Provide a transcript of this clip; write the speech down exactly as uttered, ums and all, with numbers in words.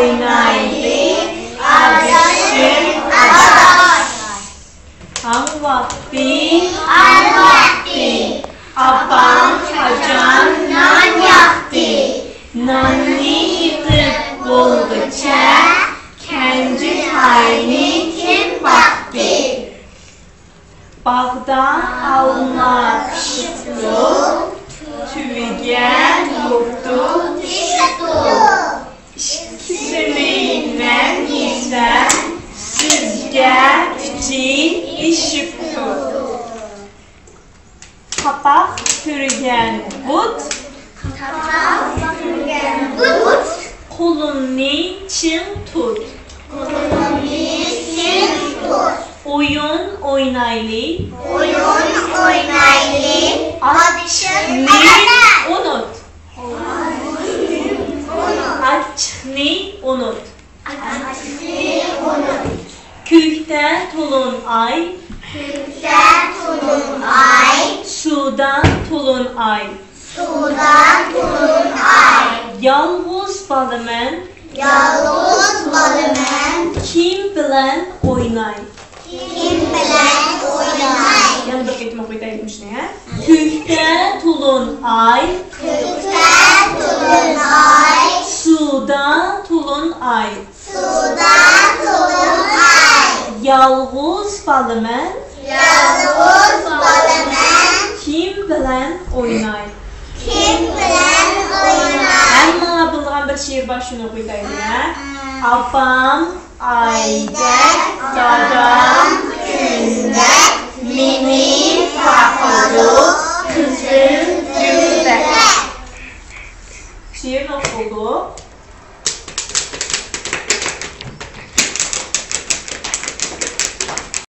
ئوينايلى، ئادىشىم، ئاداش. ھاڭ ۋاقتى، ھاڭ ۋاقتى. ئاپام قاچان نان ياقتى؟ ناننى يېقىپ بولغۇچە، كەنجى تاينى كىم باقتى؟ باغدا ئالما پىشىپتۇ، تۈۋىگە دوختۇر چۈشۈپتۇ. ئىككىسىنى مەن يېسەم، سىزگە ئۈچى ئېشىپتۇ. قاپاق كۆرگەن بۇت، قاپاق كۆرگەن بۇت. قولۇمنى چىڭ تۇت. قولۇمنى چىڭ تۇت. ئويۇن ئوينايلى. ئويۇن ئوينايلى. ئاچچىقنى ئۇنت. ئاچچىقنى ئۇنت. ئاچچىقنى ئۇنت. كۆكتە تولۇن ئاي. كۆكتە تولۇن ئاي. سۇدا تولۇن ئاي. سۇدا تولۇن ئاي. يالغۇز بالىمەن. يالغۇز بالىمەن. كىم بىلەن ئويناي؟ كىم بىلەن ئويناي؟ يەنە بىر قېتىم ئوقۇۋېتەيلى مۇشۇنى، ھە؟ كۆكتە تولۇن ئاي. كۆكتە تولۇن ئاي. سۇدا تولۇن ئاي. سۇدا تولۇن ئاي. يالغۇز بالىمەن. يالغۇز بالىمەن. كىم بىلەن ئويناي؟ كىم بىلەن ئويناي؟ ھەممىڭلار بىلىدىغان بىر شېئىر بار، شۇنى ئوقۇۋېتەيلى، ھە؟ ئاپام ئايدەك، دادام كۈندەك، مېنى باقىدۇ قىزىل گۈلدەك. شېئىرنى ئوقۇپ بولدۇق.